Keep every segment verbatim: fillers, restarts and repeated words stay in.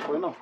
Bueno.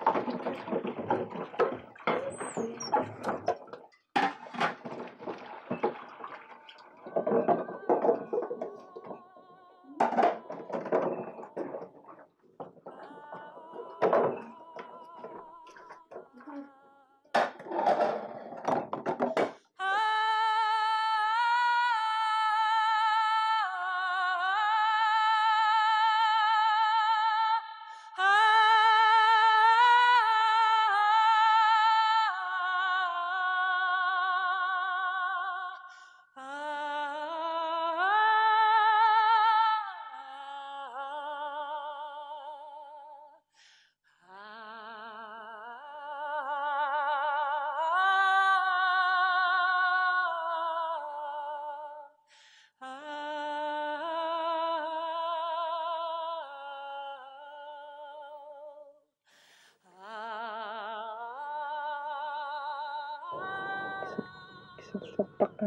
Kiserlerpakka.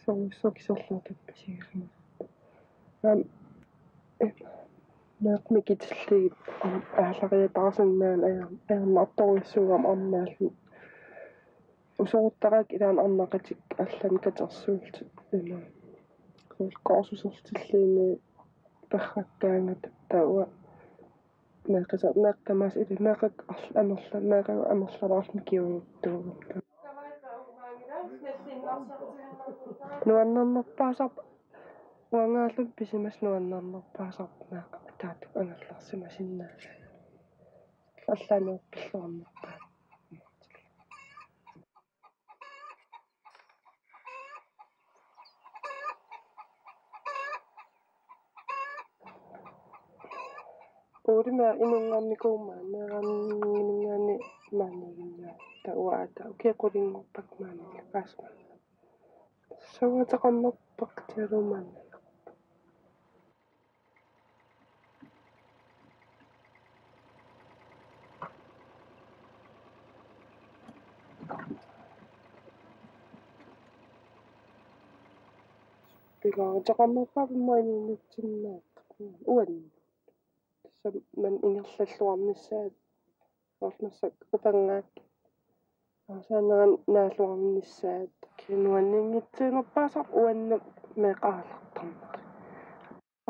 Soorlu kiserlertut pisigisama. Aam, eh, meeqqat mikitillugit aam, aallariataarsinnaanani ajor-, ajornartorujussuugami arnaallutik. Usoruttaraakka ilaanni arnaqatikka allanik katersuullutik. Ima. Soorlu korsusertilluunniit perrakkaangata taava. Meeqqat, meeqqat tamaasa ilaa, meeqqat arl-, amerla-, meeqqat amerlalaarluni kiunuttuugut. Nuannernerpaasarpoq, uangaallumi pisimasat nuannernerpaasarpoq meeqqat taakkua angerlarsimasinnaasut. Allanik pilluarnerpaat. Uulimi inunngornikuummat meeraaningaanniit maaniiginnaa taava aata ukiut qulinngorpakka maaniillakaasuma. Soorlu ateqarnerpakka tialumaanna. Pilaateqarnerpaamik inuuinnitsinnaaqqa uannut. Tassa maani ingerlalluarnissaat. Soorlu massakkut upanngaakka. Aasaanerani naalluarnissaat. Nuanninngitsiinerpaasarpoq uannut meeqqat aallartarnerat.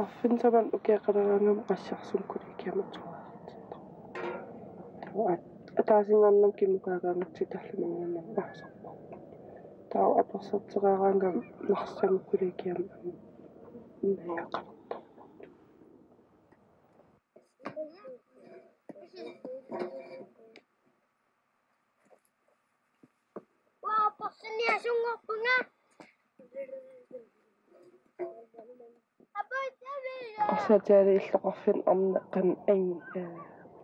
Arfineq-tamaat ukiaqaleraangama qassiarsumik kollegiamut atuariartittaraat. Uat ataasinngornermik kimmukaagaangatsigit tallimanngornerpaasarpoq. Taava apersortereeraangama Narsami kollegiami najugaqartarpoq. Eqqarsaatigalugu illoqarfinni arnat qanoq, ee,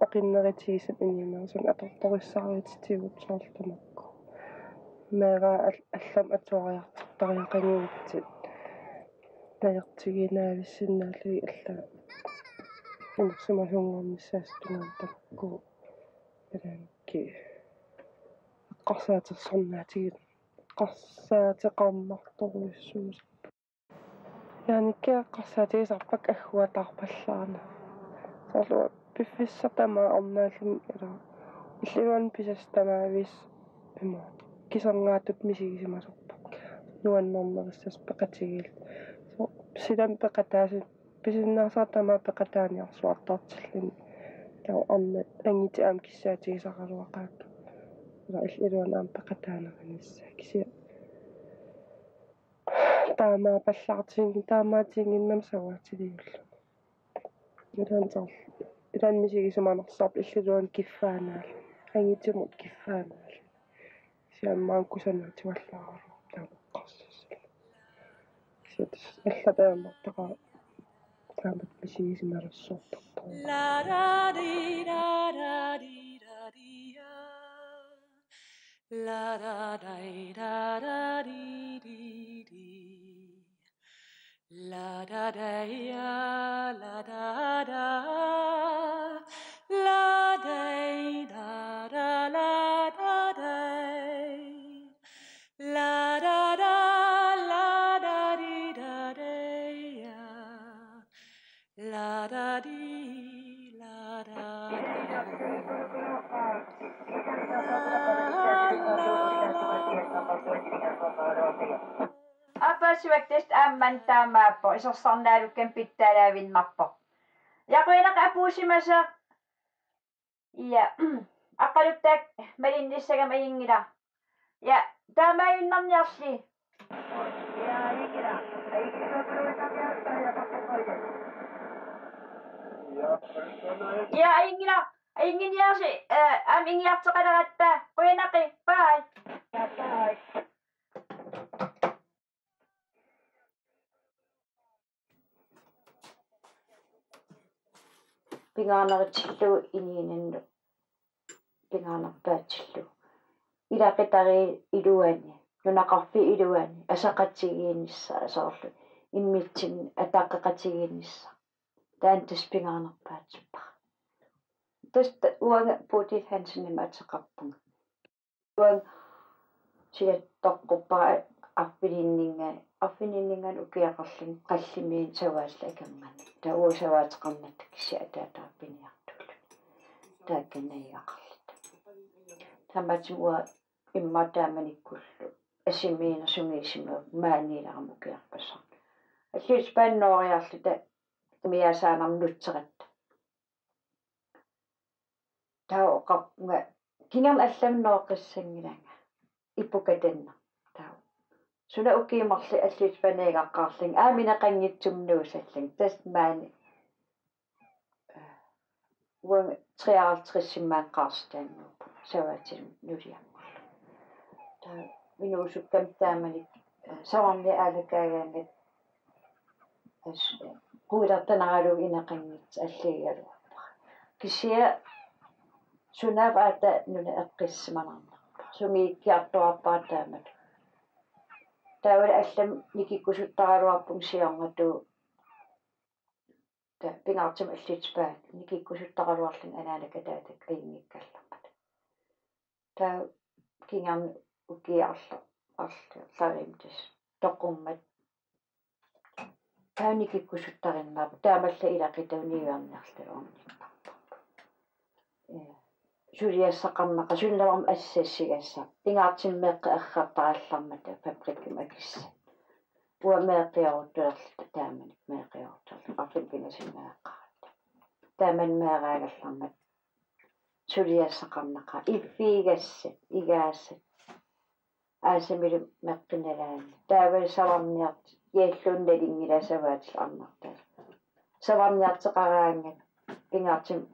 oqinnerutigisumik inuunerusumik atortorissaarutit, soorlu tamakku meeraatit al-, allamik atuariartortariaqanngitsut. Najortigiinnavissinnaallugit allat inersimasunngornissaasa tungaanut tamakku. Ilaanki eqqarsaatersornaatigit, eqqarsaateqarnartorujussuusarput. Janikki eqqarsaatigisarpakka agguataarpallaarneq. Soorlu piffissaq tamaat ornaalluni ila illuatungaani pisassat tamaaviisa ima kiserngaattut misigisimasarput. Nuannernerussasoq peqatigiillugu. Soorlu silami peqataasut pisinnaasat tamaat peqataaniarsuartartilluni. Taava arnat angutit aamma kissaatigisaraluaqaagut. Ila illuatungaani aamma peqataanerinissaat. Kisianni taamaappallaartiginngilaq, taamaatiginnginnama savaatiliulluni. Ilaanni soorlu, ilaanni misigisimanersorput illuatungaani kiffaannaalluni. Angutimut kiffaannaalluni. Kisianni aamma kusanartuallaaraluarpoq taama eqqarsassallunga. Kisianni tassa allat taamaattoqaat taamatut misigisimalersortartoq. La da di da da di da di ya. La da da da da di di. La da da ya, la da da. La da da da, la da da. La da da, la da di da da ya. La da di, la da da. La, la, la. Aappaa siuakkut tassa aamma taamaappoq, isersornaalukkami pitsaalaavinnarpoq. Ja, qujanaq apuussimasat. Ja, aqqaluttak malinnissagama ajunngilaq. Ja, taamaaginnarniarli. Ja, ajunngilaq, ajunnginiarsi, eh, aamma ingiarteqaleratta. Qujanaqi, bye. Pingaarnerutillugu inuuninni pingaarnerpaatillugu. Ilaqutariit iluanni, nunaqarfiit iluanni, aseqatigiinnissaa soorlu, immitsinnut ataqqeqatigiinnissaa. Taanna tassa pingaarnerpaatsippara. Tassa uanga Bodil Hansenimik ateqarpunga. Uanga silattoqquppara arfininninnga-, arfininninngaanniit ukiaqarlunga qallimiit savaatillit akornanni. Taava uanga savaateqarnatta kisianni ataataga piniartuulluni. Taakku najugaqarluta. Taamaattumik uanga immaqa taamanikkullu asimiineq sungiusimavoq maaniilerama ukiarpassuarni. Alliutip paannooriarluta umiasaanarmut nutseratta. Taava oqarpunga kingorna allamut nooqqissanngilanga. Ipukatanna. Taava suna ukiut marluk alliutip paniagaqqaarlunga aamma ineqanngitsumik nuusallunga. Tassa maani, eh, uanga treoghalvtredsimmaanngooq qaarsitannuup savaatilik nuliaqqorlunga. Taava inuusukkamik taamanikkut, eh, savarniit aallakaagaangat as-, quilertanaralugu ineqanngitsoq alligigaluarpara. Kisianni sunaaffa aatsaat nuna eqqissisimanarnerpara. Sungiukkiartuaarpara taamatut. Taavalu allamik nikikkusuttaraluarpunga siornatigut. Taava pingaartumik alliutip paat nikikkusuttaraluarlunga anaanakataatak ajunngikkallarpata. Taava kingorna ukiut arla-, arla-, arlarimmut tassa toqummat. Taava nikikkusuttarinnaarput. Taamaallaat ilaqutariit niuerniarlutik ornittarput. Ee, suliassaqarnaqaaq, sulinermut assassigassaq. Pingaartumik meeqqat errartarallarmata fabrikkimi akissat. Uanga meeqqioruttulerluta taamani, meeqqioruttulerluta. Arfineq-pingasunngaaqaratta. Taamani meeraagallarmat. suliassaqarnaqaaq, iffiigassat, igaasat. Aasamilu meqqit nalaanni. Taavalu savarniartit, ialluunniit nalunngilaat savaatillu arnartaat. Savarniarteqaraangat pingaartumik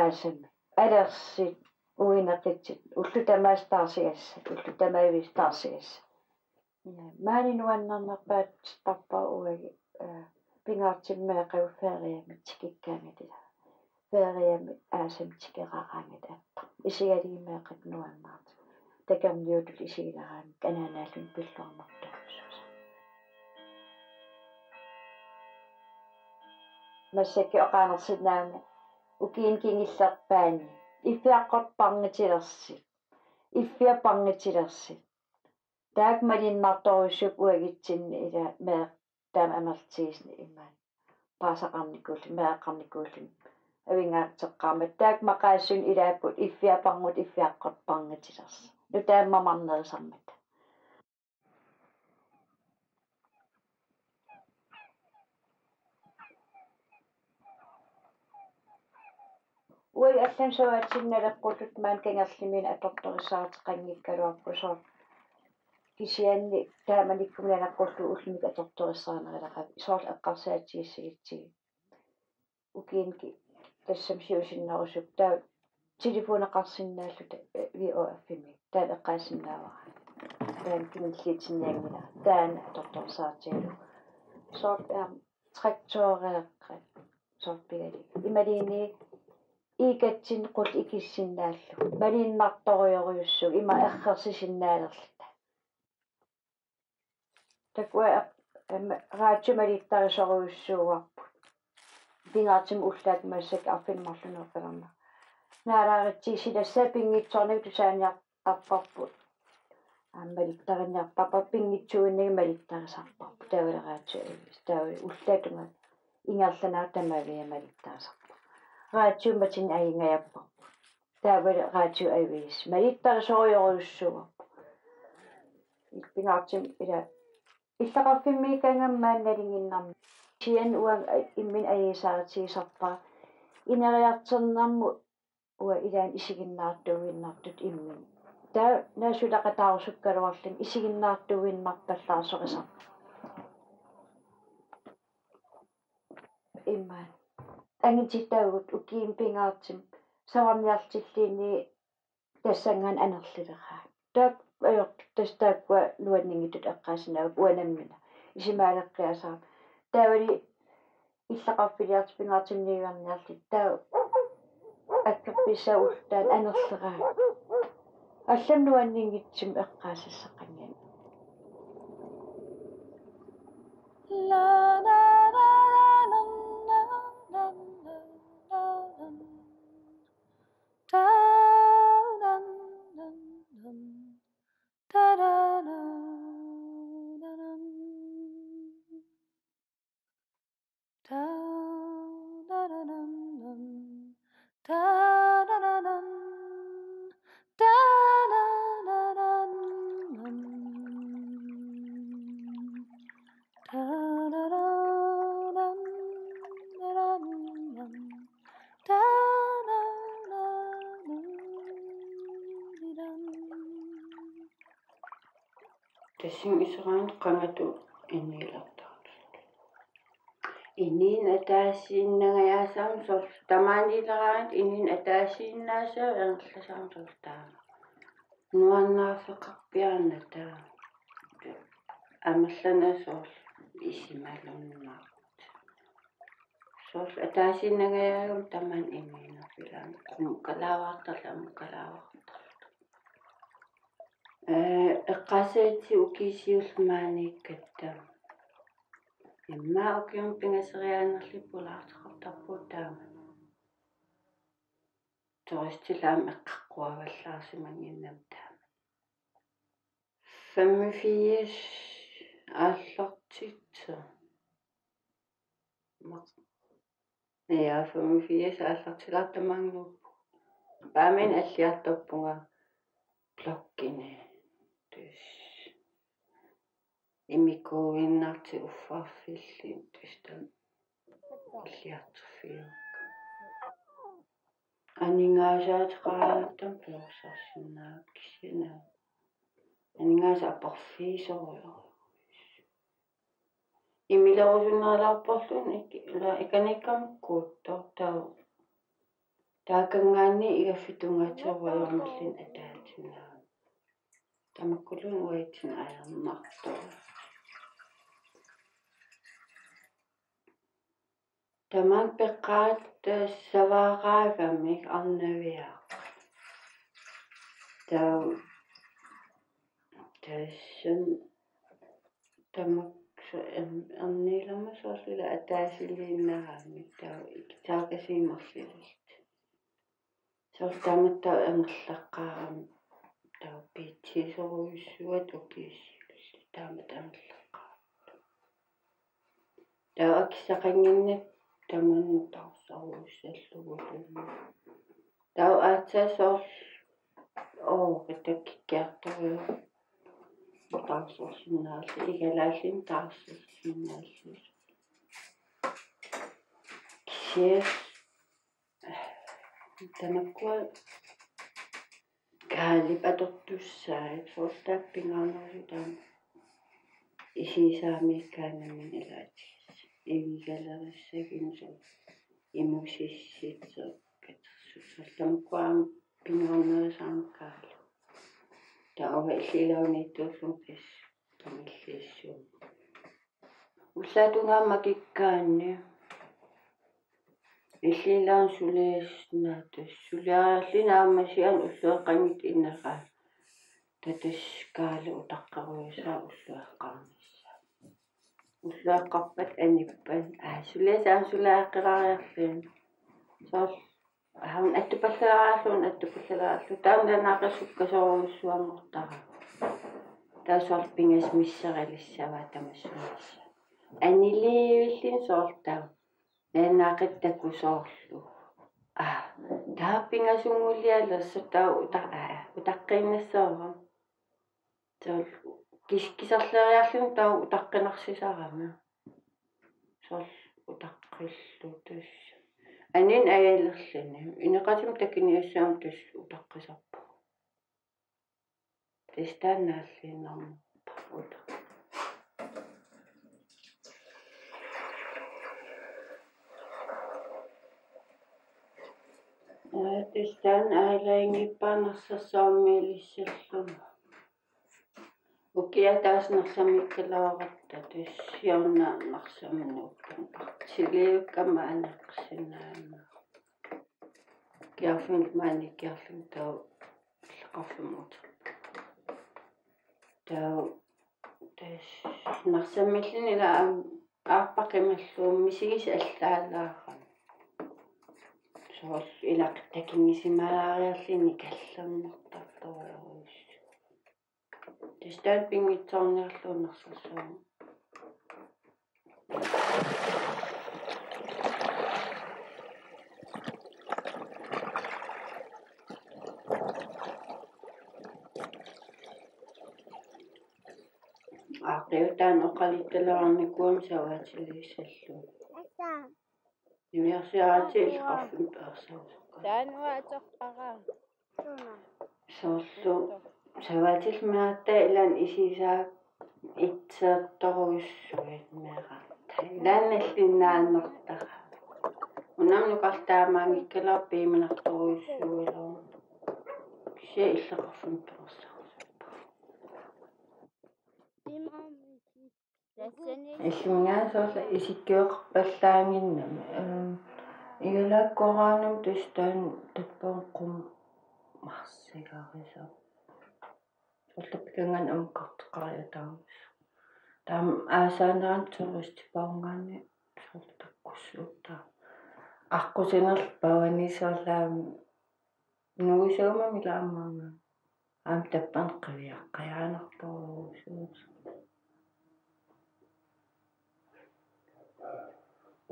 aasami. Alersit, uineqitit, ullut tamaasa taarsigassat, ullut tamaaviisa taarsigassat. Ja, maani nuannernerpaattarpara uagut, eh, pingaartumik meeqqagut feriami tikikkaangat ilaa. Feriami aasami tikeraaraangat aappaat. Isigalugit meeqqat nuannaartut. Takornooratik isigilaaraanni anaanaalluni pilluarnartorujussuusarput. Massakkut oqaanersinnaavugut ukiuni kingullerpaani iffiaqqortut panngutilersi. Iffiat panngutilersi. Taakku malunnartorujussuupput uagutsinni ilaa meeqqat taama amerlatigisut imaat. Paasaqarnikuulluni, meeraqarnikuulluni. Avinngaarteqqaarmat taakku maqaasisut ilaapput iffiat panngutilersi, iffiaqqortut panngutilersi. Nutaamik mamarnerusarmata. Uagut allamut savaatit naleqquttut maani kangerlummi atortorissaateqanngikkaluarput soorlu. Kisianni taamanikkut naleqqullugu ullumikkut atortorissaanerulerakkit soorlu eqqarsaatigissagutsigu. Ukiuni tassami siusinnerusukkut taava telefoneqarsinnaalluta, eh, V H F-imi. Taanna eqqaasinnaavara. Taanna kingulliutinnianngilara. Taanna atortorissaatigalugu. Soorlu, aamma, traktoreeqqat. Soorlu pigalugit. Imaluunniit iikatsinni qulleq ikissinnaallugu. Malunnartorujorujussuuvoq ima errorsisinnaalersut. Takuat, aamma, radiu malittarisorujussuuarput. Pingaartumik ullaakkut massakkut arfineq-marlunut oqalerneq. Naalagaarutsigu silassaat pinngitsoornagu tusaaniartarparput. Aamma malittariniartarparput, pinngitsuuinnagit malittarisarparput. Taavalu radiu aviisi. Taavalu ullaap tungaanut ingerlaannaq tamaviaat malittarisarparput. Radiu matinik ajugajapparput. Taavalu radiu aviisi. Malittarisorujorujussuuarput. Pingaartumik ilaa illoqarfimmiikkaangama maani nalinginnarmi. Kisianni uanga imminut ajuusaarutigisarpara. Ineriartornermut uanga ilaanni isiginnaartuuinnartutut imminut. Taava naak suleqataarusukkaluarlunga isiginnaartuuinnarpallaarsorisarpoq. Imaat. Angutitagut ukiuni pingaartumik savarniartulluunniit tassanngaanniit anerluleraangat. Taakku ajortut tassa taakkua nuanninngitsut eqqaasinnaavagut uanga nammineq. Isumaleqqiassaaq. Taavali illoqarfiliartut pingaartumik niuerniarlutik taava akkerpissaagut taanna anerleraangat. Allamut nuanninngitsumik eqqaasassaqanngilaq. Tassani iseraanni qangatut inuulertartut. Inuuneq ataasiinnangajaassagami soorlu tamaaniileraangat inuuneq ataasiinnaassaaq angerlasarami soorlu taama. Nuannaarfeqarpiarnata. Amerlanerit soorlu isumalunnaartut. Soorlu ataasiinnangajaagami tamaani inuunerput ilaanni. Qummukalaavartarlutik, ammukalaavartarlutik. Ee, eqqaasaatit ukiut siulliit maaniikkatta. Immaqa ukiumut pingasoriaanerlutik pulaartoqartarpugut taama. Turistillu aamma eqqaqqavallaarsimannginnami taama. Femogfirs aallartitseq. Maq-, ja, femogfirs aallartilaartumannguupput. Paaminik alliartorpunga bloggini. Tassa. Immikkuuinnartut uffarfillit tassa taama alliartorfigaakka. Aningaasaateqaraangatta peersarsinnaavat kisianni aningaasat aporfigisorujussuupput. Imilerusunnerulaarporluunniit ik-, ila ikanikkama kuuttoq taava. Taakanngaanniit igaffik tungaatigut uagut amerlin ataatsinagu. Tamakkuluunniit uatsinnut ajornartoq. Tamanna peqataassavarput aamma arnaviaq. Taava tassa tamakku so-, em-, erniilermat soorlu ila ataasiinnarami taava ikitaakasiimarlillutik. Soorlu taamatut amerlaqqaarami taava piitsiisorujussuuaat ukiut siulliit taamatut amerlaqqaarami. Taava akissaqannginnatta tamanna taarserujussuullugulu. Taava aatsaat soorlu oo katakkiartoruju taarsersinnaallugu igalaalluni taarsersinnaallugu. Kisianni tamakkua kaalip atortussaat soorlu taava pingaarnerusut taama isigisaamiikkaangamik ilaatigisut. Ivigalerissagimik soorlu imusissutsit katersussat soorlu tamakkua aamma pingaarnerusarami kaalit. Taava illit ilaanniittuullunga tassa tamalliissuunga. Ullaap tungaanut makikkaanni. Illit ilaanni suliassinaatut. Suliariarluni aamma kisianni ullueqqanngitsoq inneraa. Taava tassa kaali utaqqerujusaa ullueqqarnissaa. Ullueqqarpat anippat. Aa, suliassaq aamma suliaqqilaariarluni. Soorlu aamma attupallalaarlugu, attupallalaarlugu. Taanna naaqisukkasorujussuanngortarami. Taava soorlu pingasut misserilissavaat tamassunnissaq. Aniliivilluni soorlu taava. Naannaaqittakku soorlu. Aa, taava pingasunngulialersoq taava uta-, aa, utaqqiinnassavarput. Soorlu kis-, kiserleriarluni taava utaqqinnarsisaramik. Soorlu utaqqillugu tassa. Anineq ajalerluni. Ineqatima takuniassammat tassa utaqqisarpugut. Tassa taanna naalliinnarnerpaaq uta-. Aa, tassa taanna aalajangiippaat Narsassuarmiilissallugu. Ukiaq ataaseq Narsamiikkaluaratta tassa siorna Narsami nuupput. Artiliukkama aneqsinnaanna. Kiarfimmi maani kiarlunga taava illoqarfimmi uterpunga. Taava tassa Narsamilluni ila aamma aappaa qimallugu misigisut allaalaarami. Soorlu ilaquttat takunngisimalaariarluni kallernartartorujussuuvoq. Tassa taanna pinngitsoorniarlugu Narsassuarmi. Aaqiutaani oqaluttalereernikuugami savaatilissallugu. Niviarsiaratsigu illoqarfimmi peersarusukkaluarlugu. Taanna atorpara. Soorlu savaatilliumaarta ilaanni isigisaat itseertorujussuit meerarta. Ilaanni nalliinnaannartara. Unamnukartaamaanngikkaluarpoq piimanartorujussuugaluarluni. Kisianni illoqarfimmi peersarusuppunga. Illumingaat soorlu isikkoqarpallaannginnami. Ehm, igalaakkoraangamik tassa taanna tappavunga qummut marsigarisarpoq. Soorlu tappikanngaanniit ammukartoqariataarmat. Taava aasaanerani turistipavungaanni soorlu takkussuupput taava. Aqqusinerlu pavani soorlu aamma nuusagama milaamaanga. Aamma tappavunga qiviaqqajaanartorujussuusoq.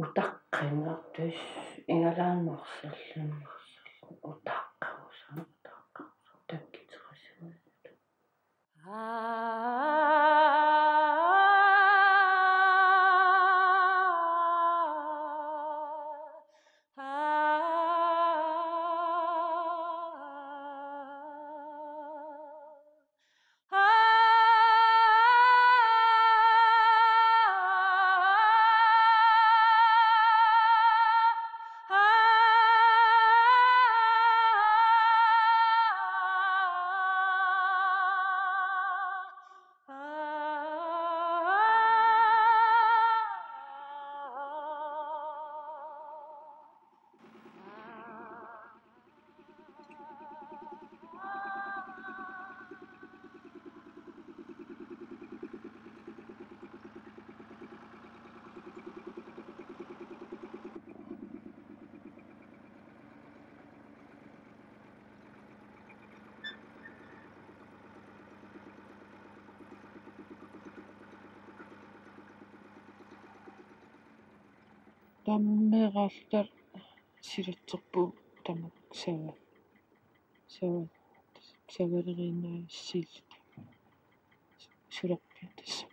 Utaqqinartussaq igalaannarserlunnerserlun utaqqerusaq utaqqerusaq takkutiqassaaq. Aamma meeraalluta silatserpugut tamakku sava-, sava-, savaleriinnaasiilluta suleqqiata tassa.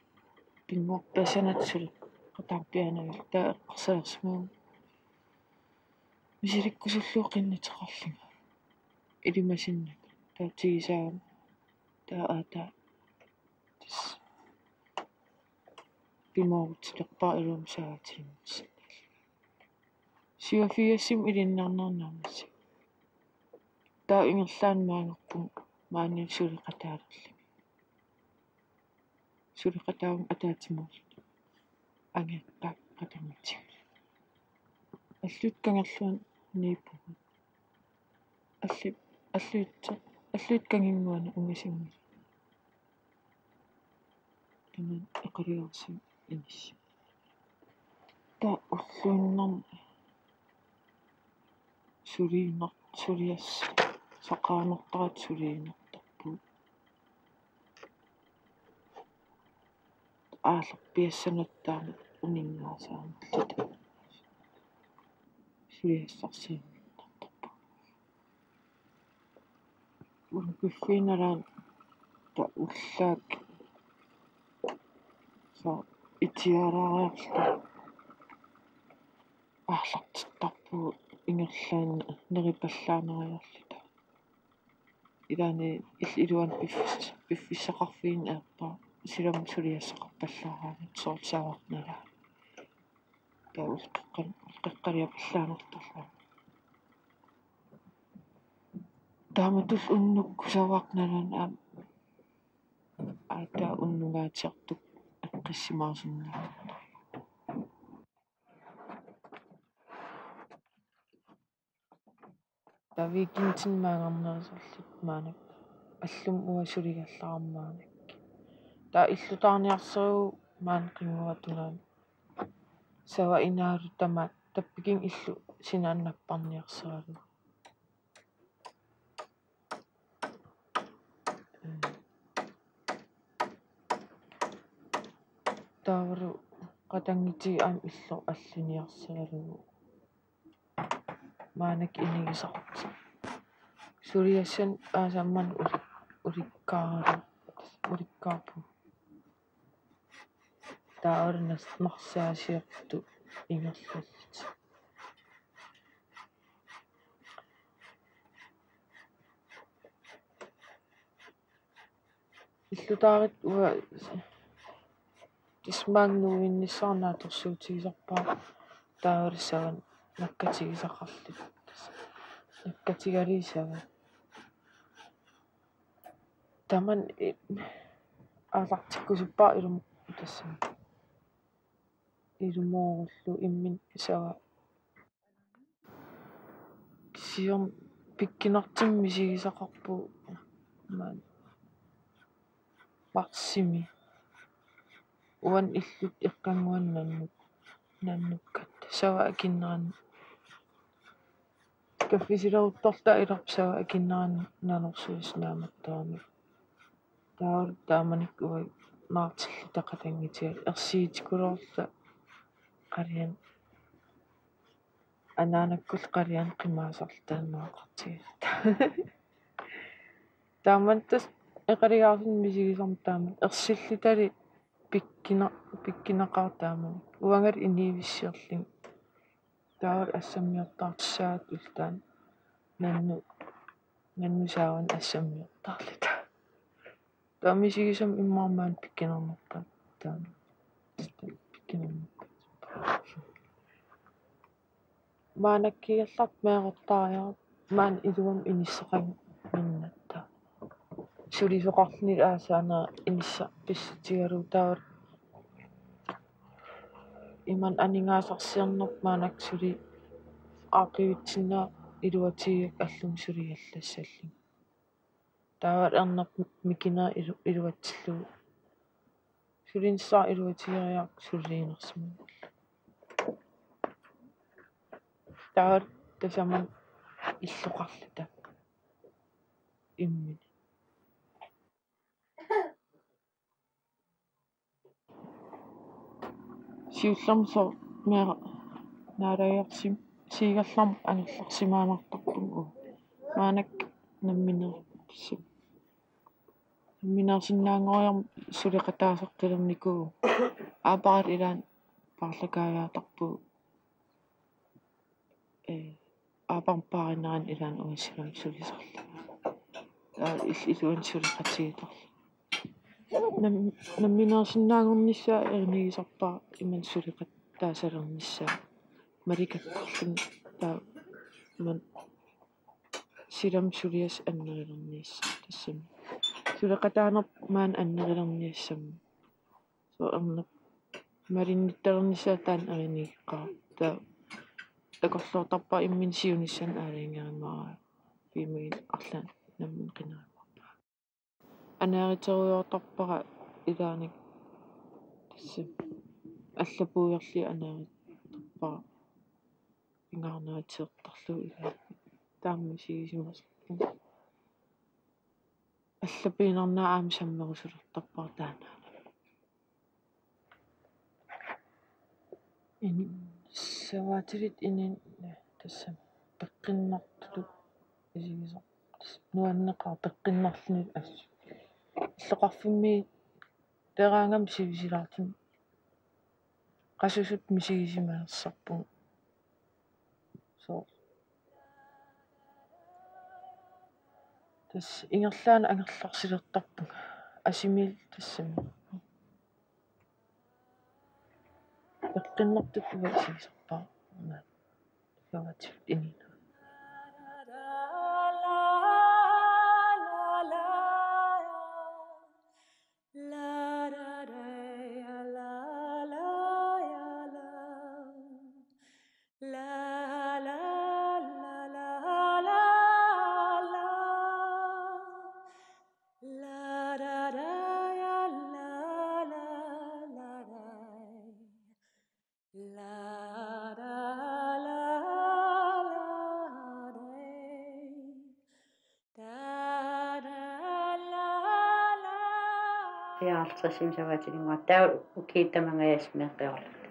Pinngortitaasanata suleqataarpiaanavik, taava eqqarsaasimavunga misilikkusullugu qinnuteqarlunga ilimasinnakku. Taava tigisaagama taava aataa tassa pimoorutilerpara iluamik saatiinnarsi. Syvogfirsimi ilinniarnera naammassivoq. Taava ingerlaannaq maangerpunga maani suleqataalerlunga. Suleqataavunga ataatsimoorluta angerlaaq qatanngutigalugu. Alluut kangerluanut niippugut. Allu-, alluut, alluut kanginnguanut ungasinngilagut. Tamanna eqalugaarsuaq inissi. Taava ulluinnarni suliinar-, suliassaqarnertarat suliinertarpugut. Aallarpiassanata taama uninngaasaannarluta suliassarsiornertarpugut. Ulluinnarni taava ullaaq soorlu itiaraariarluta aallartittarpugut ingerlaannaq neripallaaneriarluta. Ilaanni il-, iluani piffis-, piffissaqarfigineq ajorpara, silamut suliassaqarpallaaraangat soorlu Savarnala. Taava ulloqqan-, ulloqeqqaliapallaanngortarluta. Taamatut unnukkut Savarnalaani aamma aataa unnungaatsiartukkut eqqissimaarsinnaavoq. Taava weekendini maanngarnerusorluta maannakkut. Allummi uanga suligallarama maannakkut. Taava illutaarniarsarivugut maani qinnguatungaani. Sava inaalu tamaat tappikinga illu sinaanut napparniarsaralugu. Taavalu qatanngutigiit aamma illoq alluniarsaralugu. Maannakkut inigisaqarpugut. Suliassanik aasaq manna uli-, ulikkaaralu-, ulikkaarpugut. Taavalu nas-, narsaasiortut ingerlallutik. Illutaariit uanga tassa maanga nuuinnissara naatsorsuutigisarpara, taavalu savat nakkatigisaqarluta. Nakkatigalugit savat. Tamanna i-, aallartikkusuppara ilum-, tassami. Ilumoorullugu imminut savat. Kisianni pikkunartumik misigisaqarpugut maani marsimi. Uani illup eqqannguani nannu-, nannukkatta savat akinnerani. Kaffisileruttorluta ilarput savat akinnerani nanorsuussaq naammattoramik. Taava taamanikkut uagut naartilluta qatanngutigaluta ersigitikkuloorluta qaliani. Anaanakkullu qaliani qimaasarluta naaqartigaluta. Taamani tassa eqalugaarsinni misigisarmat taamani ersillutali pikkuna-, pikkunaqaaq taamani. Uangali inuuissiorlunga. Taava assammiortaartussaavugut ulloq taanna nannu-, nannusaavanut assammiortaarluta. Taava misigisama immaqa maani pikkunarnerpaat taanna. Pikkunarnerpaat. Maanakkigallartoq meerartaariarama maani iluamik inissaqannginnatta. Sulisoqarluni aasaq aana inissaq pissutigalugu taava imannak aningaasarsiornerput maannakkut suli aaqqivitsinnaavoq iluatigigakku allummi suliallassallunga. Taava ernerput mikineq ilu-, iluatsillugu. Sulinissaq iluatigeriarukku suliinersimanerlugu. Taava tasamani illoqarluta imminut. Siullermik soorlu meera-, Naalagaasim-, siigallarmik angerlarsimaannartarpunga. Maannakkut nammineer-, nammineersinnaanngoriarmat suleqataasaqqilernikuu. Aapparalu ilaanni paarlakaajaartarpugut. Ee, aappara paarinerani ilaanni uanga silamut sulisarlunga. Aa, il-, iluani suleqatigiittarlunga. Nam-, nammineersinnaanngornissaa erinigisarpara imannak suleqataasalernissaa. Malikattarluni taava imannak silamut suliassaq annerilernissaa tassami. Suleqataanerput maanna annerilernissammat. Soorlu malinnittalernissaa taanna erinigeqqaarpoq. Taava takorloortarpara imminut siunissami aalajangerumaarama. Piumaguit arlaannik nammineq qineriuarpara. Anaariterujoortarpara ilaanni tassa allapuiorlugit anaaritertarpara pingaarneratilertarlugu ilaanni. Taama misigisimasarpunga. Allapiinnarnera aamma sammerusulertarpara taanna. In-, savaatilik inuuneq tassami peqqinnartutut isigisaq. Nuanneqaaq peqqinnarluni assut. Illoqarfimmi teraangam sivisuumik qasusut misigisimanersarpunga. So. Tassa ingerlaannaq angerlarsilertarpunga. Asimiil tassami. Peqqinnartutut isigisarpara. Savaatilik inuuneq. Halvtredsimi savaatilinnguara. Taava ukiut tamangajaat meeqqiorlugit.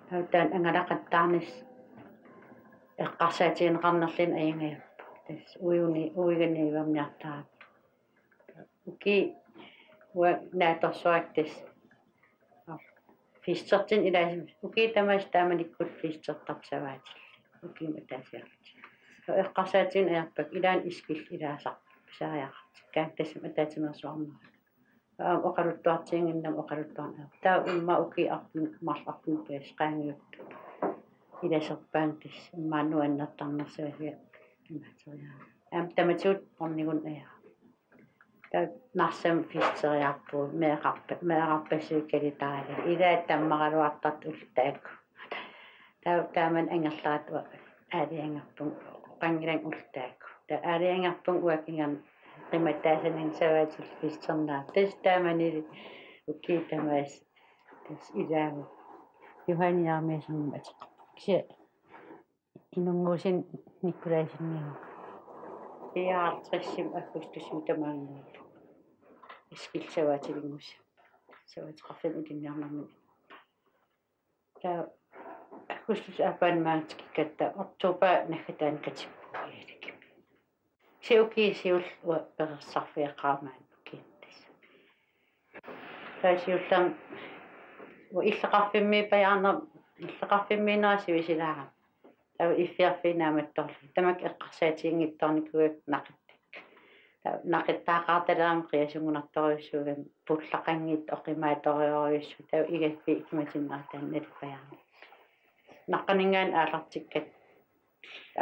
Taava taanna angalaqattaarnissaq eqqarsaatigineqarnerluni ajugajappoq. Tassa uiuni-, uiganiivarniartarami. Ukiut uanga naatsorsuaq tassa. Festertinik ilaassavat. Ukiut tamaasa taamanikkut festertarput savaatillit. Ukiumut ataasiarlutik. Eqqarsaatigineq ajorpakka ilaanni Eskil ilaasarpoq pisariaqartikkaanni tassami ataatsimeersuarnerup. Aamma oqaluttuartiginnginnama oqaluttuarneq. Taava immaqa ukiut arfineq-, marluk arfineq-pingasut qaangiuttut ilaserpaannga tassa immaqa nuannertarnersuusiga imaattoriaanni. Aamma tamatigut ornigunik ajara. Taava Narsami festeriarpugut meeqqarpa-, meeqqarpassuit kalitaali. Ilaat tammaraluartartut ullut taakku. Taava taamani angerlaat uanga aalajangerpunga, oqanngilanga ullut taakku. Taava aalajangerpunga uanga kingorna qimattaasanani savaatillit festernerat. Tassa taamanili ukiut tamaasa tassa ilaagut. Johanne Jeremiassenimut ateqarpunga. Kisianni Inunnguusineq Nikolajsenimut. Fireoghalvtredsimi augustimi tamaannguullunga. Eskil savaatilinnguussappat. Savaateqarfimmik ilinniarnermini. Taava augustusip aappaanni maanga tikikkatta oktobarip naggataani katippugut Air Liquidimi. Kisianni ukiut siulleq uanga perorsarfigeqaara maani ukiuni tassa. Taava siullermik uanga illoqarfimmiippajaarner-, illoqarfimmiinnera sivisuulaarama. Taava iffiorfiit naammattorlugit. Tamakku eqqarsaatiginngitsoornikuuakka naqittakka. Taava naqittaqattaarama qiasunngunartorujussuugami pullaqanngitsoq oqimaatsorujussuuvoq. Taava igaffik ikimatinnera taanna nalippajaarami. Naqqaninngaanniit aallartikkatta.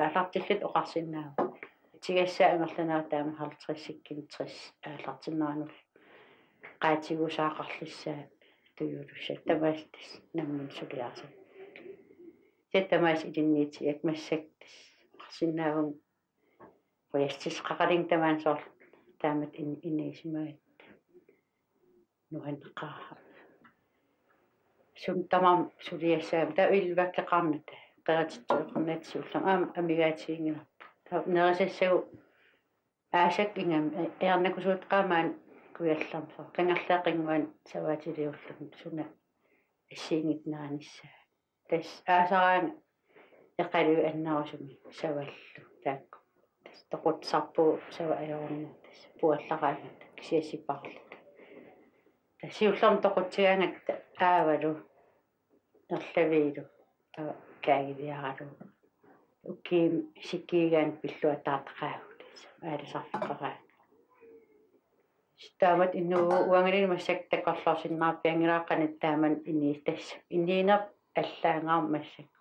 Aallartilluta oqarsinnaavagut. Tigussaat amerlanerit taama halvtredsikkunni tres aallartinneranut qaatigisaaqarlissaat tujuulussaat tamaasa tassa nammineq suliarisat. Tassa tamaasa ilinniutigaakka massakkut tassa oqarsinnaavagut qujassuteqaqaluta tamaani soorlu taamatut in-, inuusimagatta. Nuanneqaaq. Suut tamarmik suliassaat taava ilivakkeqarnata, qeratitseqarnata siullermik aamma amigaatiginngilarput. Taava nerisassagut aasakkut ingammik, e-, ajornakusuuteqaat maani Kujallermi soorlu Kangerluaqqap qinnguani savaatiliulluni suna assigiinngitsunik naanissaa. Tassa aasaraangat Eqaluit annerusumik savallu taakku. Tassa toqutsisarpugut sava ajorunnaartoq, tassa puallaraangata kisianni sipaarluta. Tassa siullermik toqutsigaangatta aavalu erlaviilu, taava kaagiviaralugu. Ukiumi sikiigaanni pilluattaartaqaagut, tassa aalisartaqaraangat. Taamatut inuuguup uangalu massakkut takorloorsinnaarpianngilara qanoq taamani inuussutissaq. Inuuneq allaanngilaq massakkut.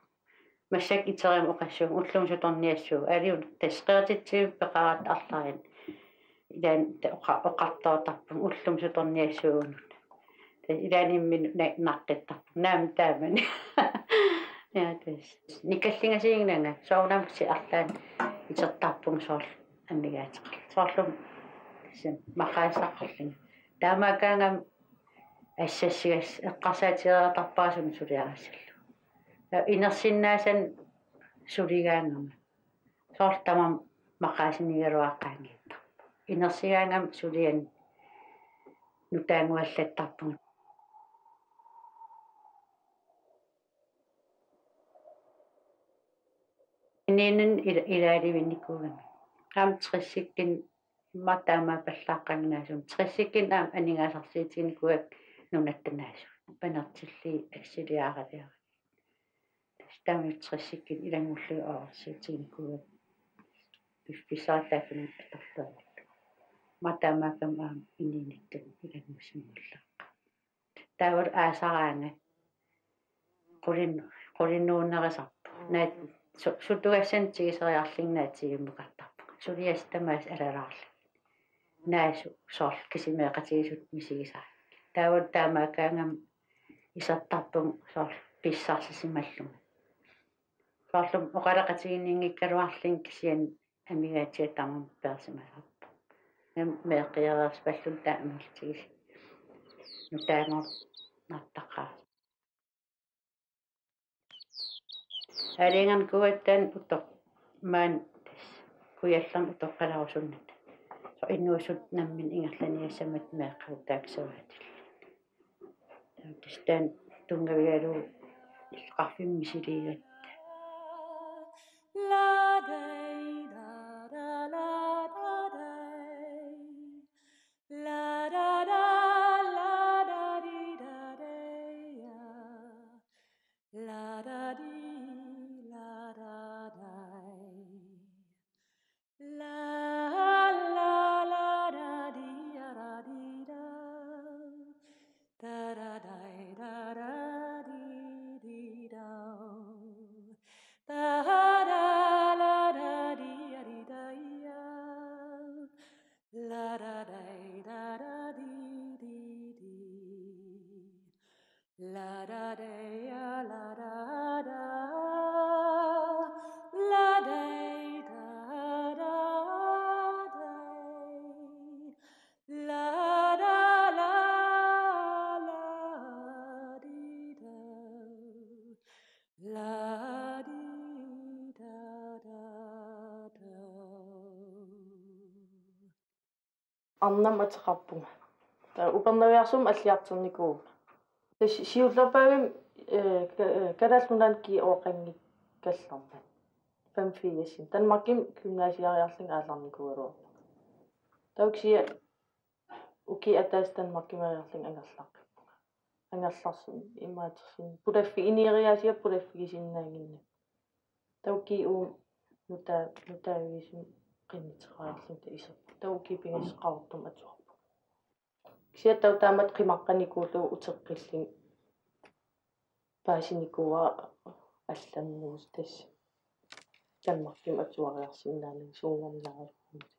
Massakkut iterimut oqassuunga ullumi sutorniassuugut. Aaliuna tassa qerititsivimmi peqaratta arlalinni. Ilaanni ta-, oqa-, oqartoortarpunga ullumi sutorniassuugununa. Tassa ilaanni imminut na-, naqqittarpunga. Naamik taamani. Ja, tassa. Nikallingasiinnanga. Soorunami kisianni arlaanni itertarpunga soorlu amigaateqarlunga. Soorlu tassa maqaasisaqarlunga. Taamaakkaangama assassigassat eqqarsaatigereertarpara suna suliarissallugu. Taava inersinnaasannik suligaangama. Soorlu tamarmik maqaasinigaluaqaanngittarput. Inersigaangama sulianik nutaannguallattarpunga. Inuuninni ila-, ilaalivinnikuugami. Aamma tressikkunni immaqa taamaappallaaqanngilaq sumi. Tressikkunni aamma aningaasarsiutiginikuugakku nunatta naasugut. Panertillugit assiliaraliarlugit. Tassa taamani tressikkunni ilanngullugit oqarsiutiginikuugakku. Piffissaq taakkununnga atorluarlugu. Immaqa taamaakkami aamma inuunitta ilanngussinngullaqqaarput. Taavalu aasaraangat qulin-, qulinnuunnerisarpoq. Naat su-, sutugassanik tiguseriarlugit naatigimukartarpunga. Suliassat tamaasa alalaarlugit. Naasut soorlu kisimiikkatsigisut misigisarakkit. Taavalu taamaakkaangama isertarpunga soorlu pissarsisimallunga. Soorlu oqaloqatiginninngikkaluarlunga kisianni amigaatiga tamarmik peersimasarput. Nam meeqqiareersipallunga taama amerlatigisut. Nutaanngornartaqaaq. Aalajangernikoogatta utoq maani tassa kujallermi utoqqalarusunnata. Soorlu inuusuttut namminneq ingerlaniassammata meeqqat taakku savaatillutik. Tassa taanna tunngavigalugu illoqarfimmi misiliigatta. Arnamut ateqarpunga. Taava Upernaviarsuarmi alliartornikuuvunga. Tassa siullerpaavimmi, eh, ka-, eh, Kalaallit Nunaanni G H-qanngikkallarmat. Femogfirsimi. Danmarkimi gymnasiariarlunga aallarnikuugaluarpunga. Taava kisianni ukiup ataatsip Danmarkimiiginnarlunga angerlaqqippunga. Angerlarsimavunga imaattorsuaq. Pulaffi-, inuuriaasiat pulaffigisinnaannginnakku. Taava ukiut nuta-, nutaavigisumik qinnuteqariarlunga taava iserpunga. Taava ukiut pingasut Qaqortumi atuarpunga. Kisianni taava taamatut qimaqqanikuullugu uteqqillunga paasinikuuara allanngortitassa. Danmarkimi atuariarsinnaanani suunnarnaarusummik.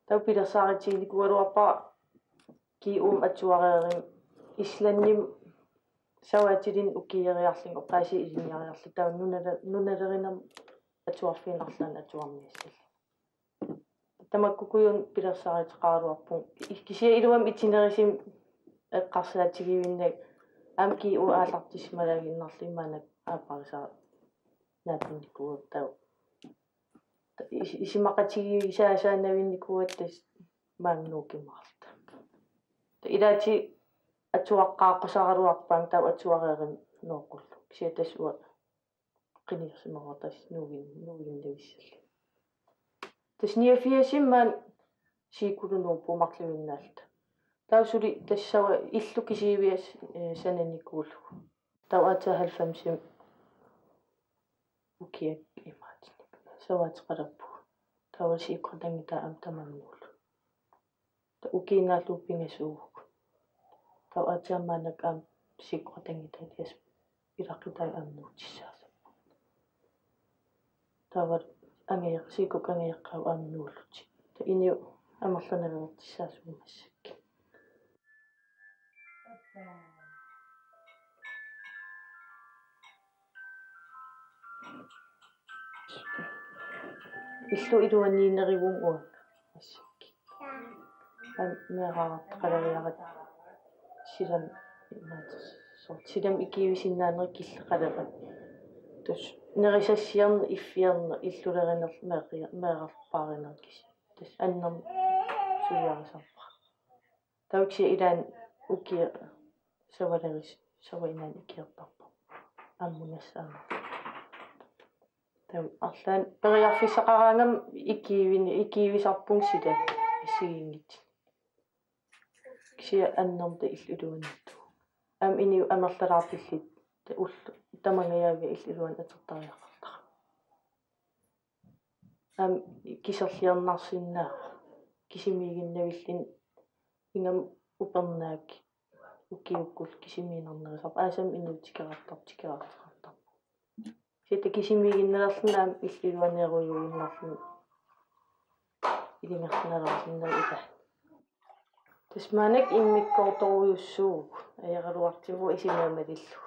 Taava pilersaarutiginikuugaluarpara G H-mi atuareerlunga Islandimi savaatilinnut ukiioriarlunga oqaasii ilinniariarlunga taava nunale-, nunalerinermut atuarfiup arlaanni atuarniassallunga. Tamakkununnga pilersaaruteqaraluarpunga. I-, kisianni iluamik itinerusumik eqqarsaatigivinnagu aamma G H aallartissimalaannginnarlunga maannakkut aapparisaa naapinnikuugatta. Is-, isumaqatigiivigisaassaannavinnikuugatta tassa maanga Nuukkimaarluta. Ilaatigut atuaqqaaqqusaraluarpaannga taava atuareerlunga Nooqqullu. Kisianni tassa uanga qiniarsimaruartut tassa nuugin-, nuuginnavissallugit. Tassa niogfirsimi maani siikulu nuuppugut marluinnaalluta. Taava suli tassa illu kisiiviat, eh, sananikuullugu. Taava aatsaat halvfemsimi ukiaq imaattunik savaateqalerpugut. Taava siikkoqatanngitai aamma tamannuullutik. Taava ukiinnaallugu pingasuuvugut. Taava aatsaat maannakkut aamma siikkoqatanngitai tassa ilaqutaat aamma nuutissaasapput. Taava angajoq-, siikkukkut angajoqqaat aamma nuullutik. Taava inuit amerlanerulertussaasuugut massakkut. Illup iluaniinnarivunga uanga massakkut. Aamma meeraqartaqaleriaratta silami imaattoq soorlu silami ikiuisinnaanerit killeqaleraat. Tassa nerisassiorneq iffiorneq illulerinerlu meeqqi-, meerarpaarinerit kisiat. Tassa annermik suliarisarpara. Taava kisianni ilaanni ukiaq savaleris-, savainnaani ikiortarpoq. Aamma nassaana. Taava arlaanni periarfissaqaraangama ikiuini-, ikiuisarpunga silami assigiinngitsunik. Kisianni annermik taava illup iluaniittuuvoq. Aamma inuit amerlalaartillugit taava ullut tamangajaavia illup iluani atortariaqartarput. Aamma kiserliornarsinnaavoq. Kisimiiginnavilluni ingammik upernaak ukiukkullu kisimiinnarnerusarput. Aasami inuup tikeraartar-, tikeraarteqartarpoq. Kisianni kisimiiginnalerluni aamma illup iluani erujuinnarluni ilungersunarsinnaavoq ilaanni. Tassa maannakkut immikkoortorujussuuvugut ajoraluartumik uanga isumaa malillugu.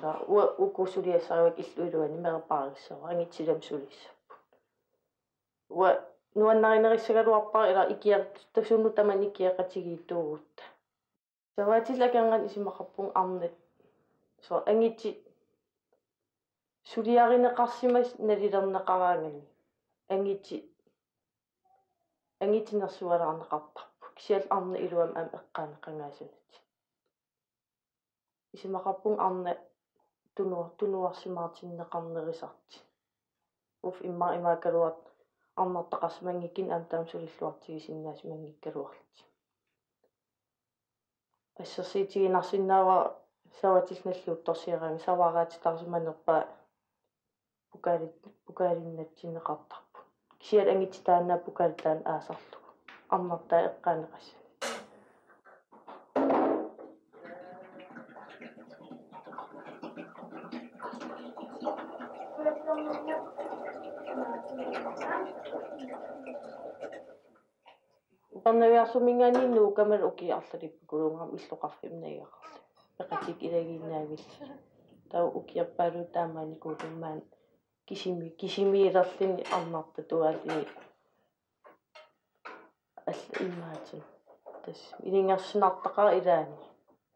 Taava uanga uku suliassarivakkit illup iluani meerarpaarissavara, angutit silami sulissapput. Uanga nuannarinerissagaluarpara ila ikior-, tassuuna tamanna ikioqatigiittuugutta. Savaatillit akornanni isumaqarpunga arnat. Soorlu angutit suliarineqarsimasut nalilerneqaraangatta. Angutit, angutit nersualaarneqartarput. Kisianni arnat iluamik aamma eqqaaneqangaassanut. Isumaqarpunga arnat tunu-, tunuarsimaartinneqarnerusartik. Uffa immaqa imaakkaluartoq arnartaqarsimanngikkunik aamma taama sulilluartigisinnaasimanngikkaluarlutik. Assersuutiginarsinnaavara savaatillit nalliuttorsiaraangat savaatit taarsimanerpaat pokaalit-, pokaalinnatsinneqartarput. Kisianni angutit taanna pokaalit taanna aasarlugu. Arnartaa eqqaaneqassanik. Upernaviarsuminngaanniit nuukkama ukiut arlalippakuluunga aamma illoqarfimmi najugaqarluni. Peqatigut ilagiinnavillutik. Taava ukiorpaaluit taamaanikuullugit maani kisimi-, kisimiilerluni arnartatuaalluni. Alla imaattoq. Tassa ilungersunartaqaaq ilaanni.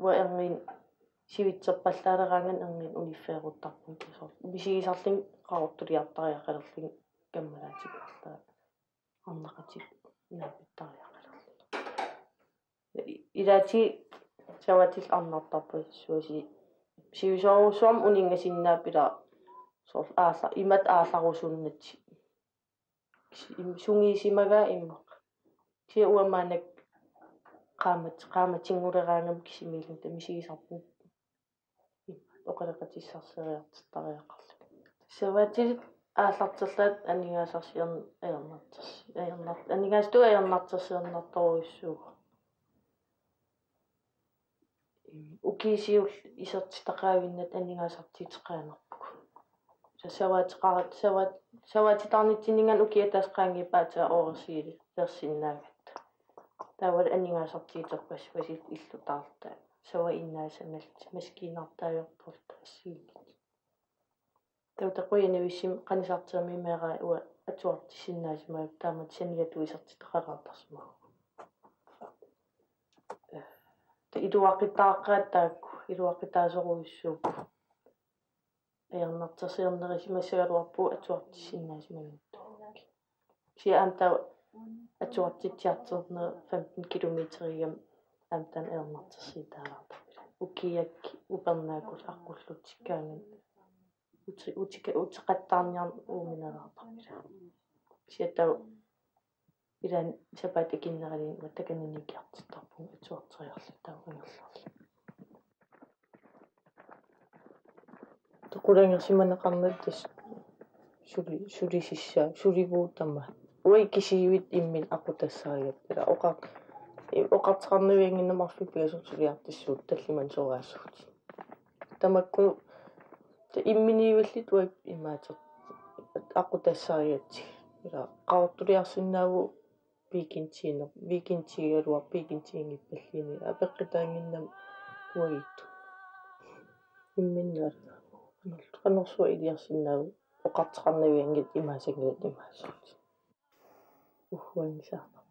Uanga erniinnaq sivitsorpallaaleraangat erniinnaq uniffeeruttarpunga soorlu. Misigisarlunga qaqortuliartariaqalerlunga kammalaatikka arlaat arnaqatikka naapitariaqalerlunga. Ilaatigut savaatillit arnartarpassuusut. Sivisoorujussuarmik uninngasinnaapput ila soorlu aalla-, imatut aallarusunnatsigit. Im-, sungiusimagaa immaqa. Kisianni uanga maannakkut qaammat-, qaammatinnguleraangama kisimiillunga taava misigisarpunga oqaloqatissarseriartortariaqarlunga. Savaatillit aallarterlaat aningaasarsiorn-, ajornarters-, ajornar-, aningaasatut ajornartorsiornartorujussuuvoq. Ukiut siulliit isertitaqaavinnatta aningaasartuuteqaannarpugut. Savaateqarat-, savaat-, savaatitaarnitsinninngaanniit ukiup ataaseq qaangiuppat aatsaat oorsiilersinnaagatta. Taavalu aningaasartuuterpassuarnik illu taarluta. Savainnaasat maskiinartaajorput assigiinngitsut. Taava qujanavissumik qanisartermi meeraa uanga atuartissinnaasimavugut taamatut saniatigut isertitaqalaartarsimavoq. Taava iluaqutaaqaat taakku, iluaqutaasorujussuupput. Ajornartorsiornerisimassagaluarpugut atuartissinnaasimagunartuukkut. Kisianni aamma taava atuartitsiartorneq femten kilometerigami aamma taanna ajornartorsiutaalaartarpoq. Ukiakkut upernaakkut aqqullutikkaangat Uti-, utika-, uteqattaarniarneq uuminalaartarput. Kisianni taava ilaanni sapaatip akunnerani matakaninnikiartittarpunga atuarteriarluta taava angerlarluta. Qulangersimaneqarnata tassa suli-, sulisissaa, sulivugut tamaat. Uagut kisiat imminnut aqutassarigatsigu. Ila oqar-, oqartoqarnaviannginnama arfineq-pingasunut suliartussaagut tallimanik soraassuugut. Tamakku ta-, imminiivallit uagut imaattoq aqutassarigatsigu. Ila qaqortuliarsinnaavugut weekendiinner-, weekendigaluar-, weekendinngippalluunniit apeqqutaannginnama uaguttut. Imminnut anorsuaq iliarsinnaavugut oqartoqarnavianngilaq imaasanngilaq imaassuugut. Uhuanngisaarpa.